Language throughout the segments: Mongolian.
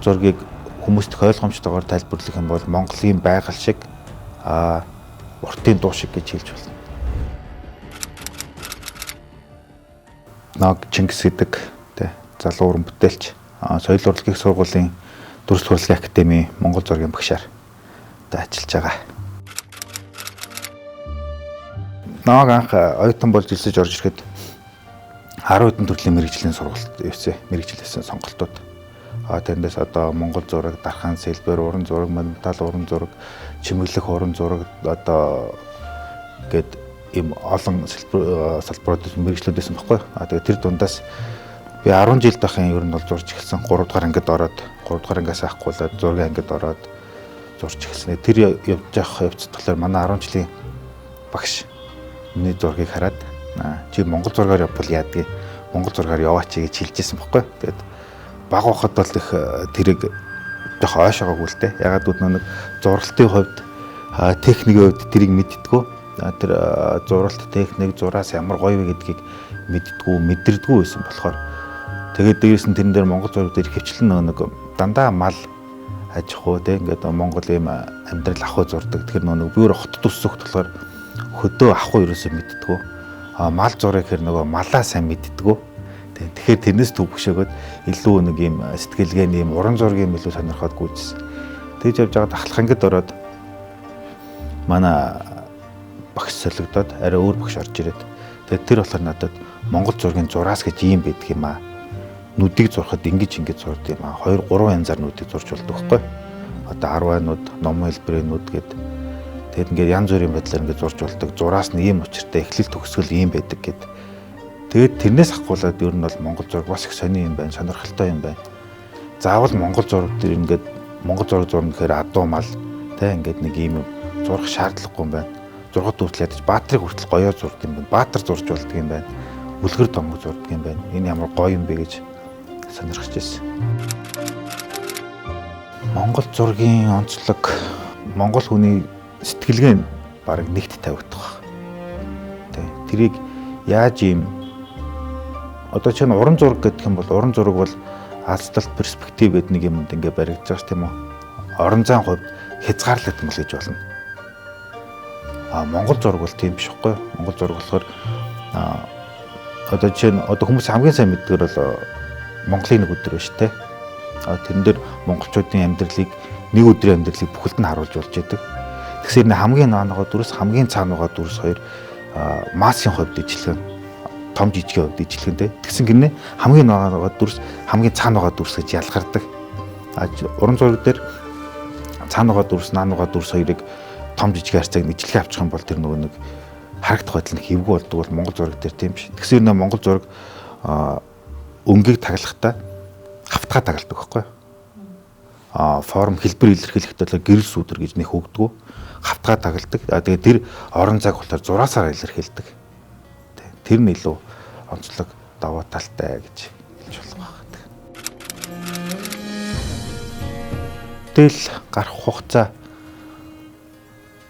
зургийг хүмүүст их ойлгомжтойгоор тайлбарлах юм бол Монголын байгаль шиг уртын дуу шиг гэж хэлж болно. Ног Чингис гэдэг залуу уран бүтээлч, соёл урлагийн сургуулийн дүрслэх урлагийн академийн Монгол зургийн багшаар ажиллаж байгаа. Ног анх оюутан болж элсэж орж ирэхэд 10 хэдэн төрлийн мэргэжлийн сургалт явсан, мэргэжил байсан сонголтууд. Тэрнээс одоо Монгол зураг, дархан сэлбэр, уран зураг, монументал уран зураг, чимэглэх уран зураг одоо гээд ийм олон салбарууд мэргэжлүүд байсан байхгүй. Тэгээд тэр дундаас би 10 жил байхын ер нь бол зурж эхэлсэн. 3 дугаар ангид ороод, 3 дугаар ангиас авахгүйла зургийн ангид ороод зурж эхэлсэн. Тэр явж явах явцад болохоор манай 10 жилийн багш миний зургийг хараад чи Монгол зургаар явбал яадгийг, Монгол зургаар яваач гэж хэлжсэн байхгүй. Тэгээд баг байхад бол их тэрийг жоох ойшоогоогүй л дээ. Ягаад гэвэл нэг зуралтын хувьд, техникийн хувьд тэрийг мэддэггүй. Тэр зуралт техник, зураас ямар гоё вэ гэдгийг мэддэггүй, мэдэрдэггүй байсан болохоор тэгээд дээрээс нь тэрэн дээр Монгол зураг дээр хөвчлэн нэг дандаа мал аж ахуй те ингээд Монгол ийм амьдрал ахуй зурдаг. Тэгэхээр нэг би өөр хотод өсөх болохоор хөдөө ахуй ерөөсөө мэддэггүй. Мал зураг гэхэр нөгөө малаа сайн мэддэггүй. Тэгэхээр тэрнээс төвөгшөөгөөд илүү нэг ийм сэтгэлгээний ийм уран зургийн илүү сонирхоод гүйжсэн. Тэгж явж байгаад ахлах ангид ороод манай багш солигдоод арай өөр багш орж ирээд тэгээд тэр болохоор надад Монгол зургийн зураас гэж ийм байдаг юм аа. Нүдийг зурхад ингэж ингэж зурд юм аа. 2 3 янзаар нүдийг зурж болдог байхгүй. Одоо 10 нүд, номон хэлбэрийн нүд гээд тэгээд ингээд янз бүрийн байдлаар ингээд зурж болдог. Зураас нь ийм учиртай, эхлэл төгсгөл ийм байдаг гээд. Тэгээд тэрнээс ахгуулаад ер нь бол Монгол зураг бас их сони юм байна, сонирхолтой юм байна. Заавал Монгол зураг дээр ингээд Монгол зураг зурна гэхээр адуу мал тэ ингээд нэг ийм юм зурах шаардлагагүй юм байна. Зургад хүртэл ядаж баатрыг хүртэл гоёор зурд юм байна. Баатар зурж болдго юм байна. Үлгэр домог зурдаг юм байна. Энэ ямар гоё юм бэ гэж сонирхож ирсэн. Монгол зургийн онцлог Монгол хүний сэтгэлгээ нь бараг нэгт тавигдах байх. Тэ тэрийг яаж ийм одоо чинь уран зураг гэдэг юм бол уран зураг бол алсталт перспектив гэдэг нэг юмд ингээ баригдаж байгаа тийм үү? Орон зайн хувьд хязгаарлагдмал гэж болно. Монгол зураг бол тийм биш байхгүй юу? Монгол зураг болохоор одоо жишээ нь одоо хүмүүс хамгийн сайн мэддэг бол Монголын нэг өдөр байна шүү дээ. Тэрэн дээр монголчуудын амьдралыг нэг өдрийн амьдралыг бүхэлд нь харуулж болж байдаг. Тэгэхээр хамгийн наангаа дүрс, хамгийн цаануугаа дүрс хоёр массын хувьд ижилхэн, том жижигийн хувьд ижилхэн дээ. Тэгсэн гинэ хамгийн наангаа дүрс, хамгийн цаануугаа дүрс гэж ялгардаг. Уран зураг дээр цаануугаа дүрс, наануугаа дүрс хоёрыг том жижиг харьцааг ижилхэн авчих юм бол тэр нөгөө нэг харагдах байдал нь хэвгүй болдог бол Монгол зураг дээр тийм биш. Тэгсэн юм Монгол зураг өнгийг таглахдаа хавтгаа тагалдаг байхгүй юу? Форм хэлбэр илэрхийлэхдээ л гэрэл сүүдэр гэж нэх өгдөггүй. Хавтгаа тагалдаг. Тэгээд тэр орон цаг болохоор зураасаар илэрхийлдэг. Тэр нь илүү онцлог давуу талтай гэж хэлж болох байх. Тэгэл гарах хугацаа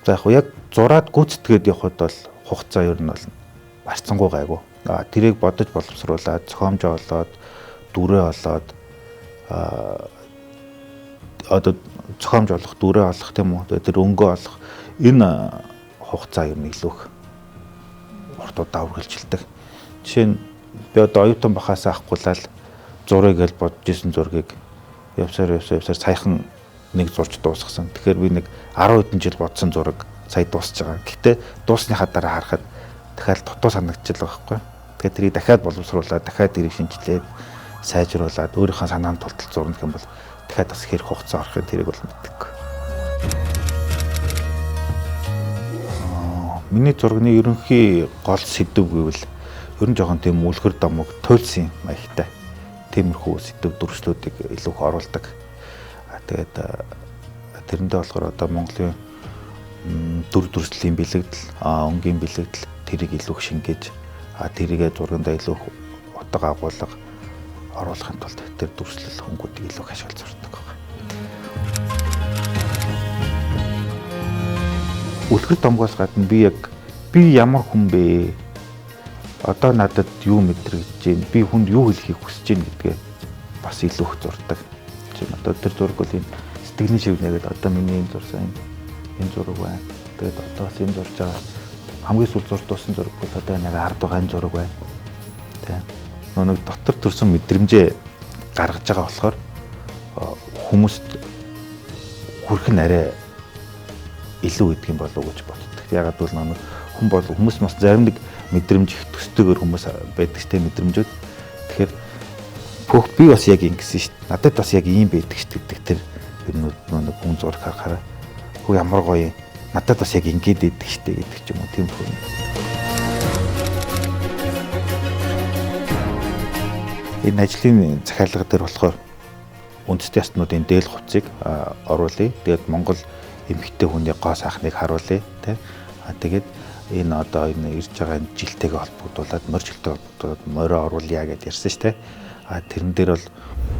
за яг зураад гүйцэтгээд явхад бол хугацаа ер нь бол барцсангуй гайгүй. Тэрийг бодож боловсруулад, зохиомжоо олоод, дүрээ олоод, одоо зохиомж олох, дүрээ олох тийм үү? Тэр өнгөө олох энэ хугацаа ер нь илүү их урт удаа үргэлжилдэг. Жишээ нь би одоо оюутан бахаас авахгүйлал зургийг л бодож исэн зургийг явсаар саяхан нэг зурж дуусгасан. Тэгэхээр би нэг 10 хэдэн жил бодсон зураг сая дуусч байгаа. Гэхдээ дуусныхаа дараа харахад дахиад дутуу санагдчихлаа байхгүй. Тэгэхээр тэрийг дахиад боловсруулад, дахиад тэрийг шинжилээд, сайжруулад, өөрийнхөө санаанд тултал зурна гэх юм бол дахиад бас хэрэг хугацаа орохын тэрийг бол мэддэггүй. Миний зургийн ерөнхий гол сэдэв гэвэл ер нь жоохон тийм үлгэр домог, туйлсын маягтай тиймэрхүү сэдэв дүрслүүдийг илүү их оруулдаг. Тэгээд тэрэндээ болохоор одоо Монголын дүр төрслийн бэлэгдэл, өнгийн бэлэгдэл тэрийг илүү их шингээж, тэрийгэ зургандаа илүү их утга агуулга оруулахын тулд тэр дүрслэл хөнгүүдийг илүү их ашиглаж зурдаг байна. Үлгэр домгоос гадна би яг би ямар хүн бэ? Одоо надад юу мэдрэгдэж байна? Би хүнд юу хэлэхийг хүсэж байна гэдгээ бас илүү их зурдаг. байна. Одоо тэр зураг бол энэ сэтгэлийн шивнэ гэдэг одоо миний энэ зурсан энэ зураг байна. Тэгээд одоо бас энэ зурж байгаа хамгийн сүүл зурж дууссан зураг бол одоо нэг ард байгаа энэ зураг байна. Тэ. Нэг дотор төрсэн мэдрэмжээ гаргаж байгаа болохоор хүмүүст хүрх нь арай илүү гэдэг юм болов уу гэж боддог. Ягаад гэвэл нэг хүн бол хүмүүс бас зарим нэг мэдрэмж их төстэйгээр хүмүүс байдаг ч тийм мэдрэмжүүд. Тэгэхээр бүх би бас яг ингэсэн шүү дээ. Надад бас яг ийм байдаг шүү гэдэг тэр юмнууд нэг хүн зураг харахаараа хөө ямар гоё надад бас яг ингэж идэг шүү дээ гэдэг ч юм уу тийм хүн. Энэ ажлын захиалга дээр болохоор үндэсний ястнуудын дээл хувцсыг оруулъя. Тэгээд Монгол эмэгтэй хүний гоо сайхныг харуулъя, тэ. Тэгээд энэ одоо энэ ирж байгаа энэ жилтэйгээ холбогдуулаад морь жилтэйгээ холбогдуулаад морио оруулъя гэдээ ярьсан шүү дээ. А тэрэн дээр бол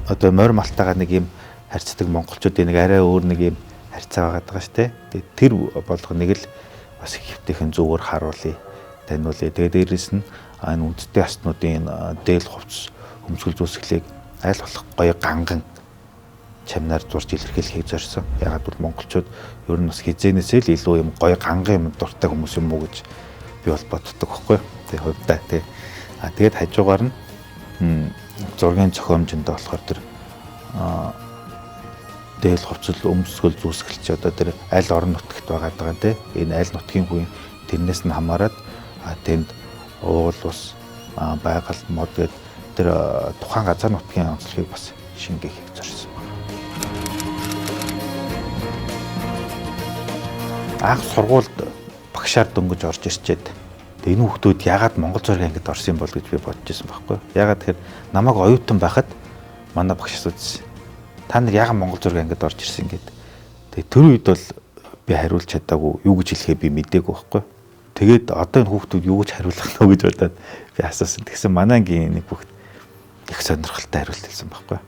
одоо морь малтайгаа нэг юм харьцдаг монголчуудын нэг арай өөр нэг юм харьцаа байгаад байгаа шүү дээ. Тэгээд тэр болгоныг л бас хэвтэйхэн зүгээр харуулъя, таниулъя. Тэгээд дээрэс нь энэ үндэсний ястнуудын дээл хувцс өмсгөл зүйсгэлийг аль болох гоё ганган чамнаар зурж илэрхийлэхийг зорьсон. Ягаад гэвэл монголчууд ер нь бас хизээнээсээ л илүү юм гоё ганган юм дуртай хүмүүс юм уу гэж би бол боддог байхгүй юу. Тэг хувьдаа тий. А тэгээд хажуугаар нь зургийн зохиомжинд болохоор тэр дээл хувцал өмсгөл зүүсгэл чи одоо тэр аль орон нутагт байгаа даа тий. Энэ аль нутгийн хүн тэрнээс нь хамаарат тэнд уул ус байгаль мод гээд тэр тухайн газар нутгийн онцлогийг бас шингээхийг зорьсон байна. Анх сургуульд багшаар дөнгөж орж ирчээд энэ хүүхдүүд яагаад монгол зургийн ангид орсон юм бол гэж би бодож ирсэн байхгүй. Яагаад тэгэхээр намайг оюутан байхад манай багш асуусан. Та нар яагаад монгол зургийн ангид орж ирсэн гэд. Тэгээ тэр үед бол би хариулж чадаагүй, юу гэж хэлэхээ би мдээгүй байхгүй. Тэгээд одоо энэ хүүхдүүд юу гэж хариулах нь вэ гэж бодоод би асуусан. Тэгсэн манай ангийн нэг хүүхд их сонирхолтой хариулт хэлсэн байхгүй.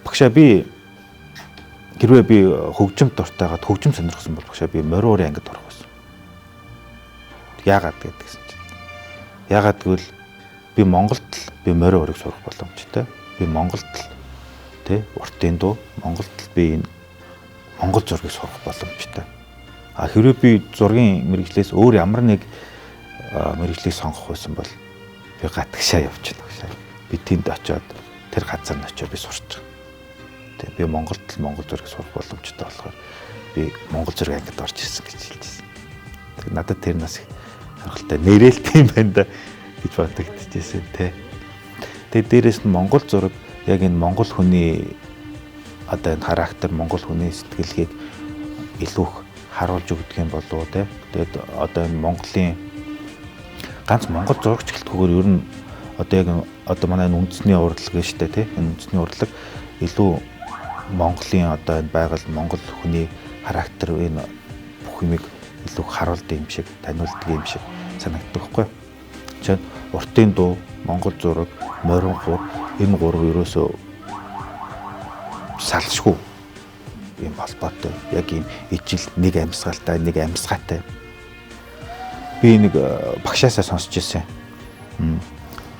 Багшаа би хэрвээ би хөгжим дуртайгаад хөгжим сонирхсан бол багшаа би морь уурын ангид орох байсан. Яагаад гэдгийгсэн чинь. Яагаад гэвэл би Монголд л би морь уурыг сурах боломжтой. Би Монголд л тэ уртын дуу, Монголд л би энэ монгол зургийг сурах боломжтой. А хэрвээ би зургийн мэргэжлээс өөр ямар нэг мэргэжлийг сонгох байсан бол би гатгшаа явчихна багшаа. Би тэнд очиод тэр газар нь очиод би сурч байгаа. Тэ би Монголд л монгол зургийг сурах боломжтой болохоор би монгол зургийн ангид орж ирсэн гэж хэлжсэн. Тэг надад тэр нас их сонирхолтой нэрэл тийм байна да гэж бодогдчихсэн тэ. Тэгээ дээрэс нь монгол зураг яг энэ монгол хүний одоо энэ характер, монгол хүний сэтгэлгээг илүү их харуулж өгдөг юм болов уу тэ. Тэгээд одоо энэ Монголын ганц монгол зурагч гэлтгүүгээр ер нь одоо яг одоо манай энэ үндэсний урлаг гэж штэ тэ. Энэ үндэсний урлаг илүү Монголын одоо энэ байгаль, монгол хүний характер энэ бүх юмыг илүү харуулдаг юм шиг, таниулдаг юм шиг санагддаг байхгүй. Жишээ нь уртын дуу, монгол зураг, морин хуур энэ гурав ерөөсөө салшгүй юм холбоотой. Яг ийм ижил нэг амьсгалтай, нэг амьсгаатай. Би нэг багшаасаа сонсч ирсэн.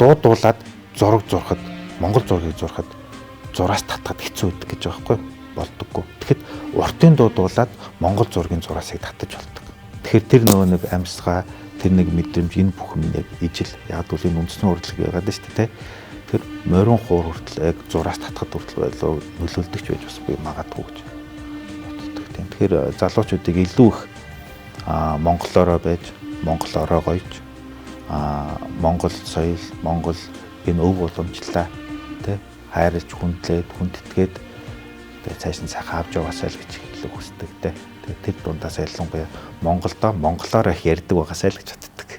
Дуу дуулаад зураг зурхад, монгол зургийг зурхад зураас татхад хэцүү байдаг гэж байгаа байхгүй болдоггүй. Тэгэхэд уртын дуу дуулаад монгол зургийн зураасыг татаж болдог. Тэгэхээр тэр нөгөө нэг амьсгаа, тэр нэг мэдрэмж энэ бүх юм яг ижил. Яг бол энэ үндэсний урлаг байгаад шүү дээ, тэ. Тэр морин хуур хүртэл яг зураас татхад хүртэл байлоо нөлөөлдөг ч байж бас би магадгүй гэж боддог. Тийм. Тэгэхээр залуучуудыг илүү их монголоороо байж, монголоороо гоёж, монгол соёл, монгол энэ өв уламжлалаа тэ хайрлаж, хүндлээд, хүндэтгээд тэгээ цааш нь сайхан авч яваасай л гэж илүү хүсдэг тэ. Тэгээ тэр дундаас ялангуяа Монголдо монголоор их ярьдаг байгаасай л гэж боддог.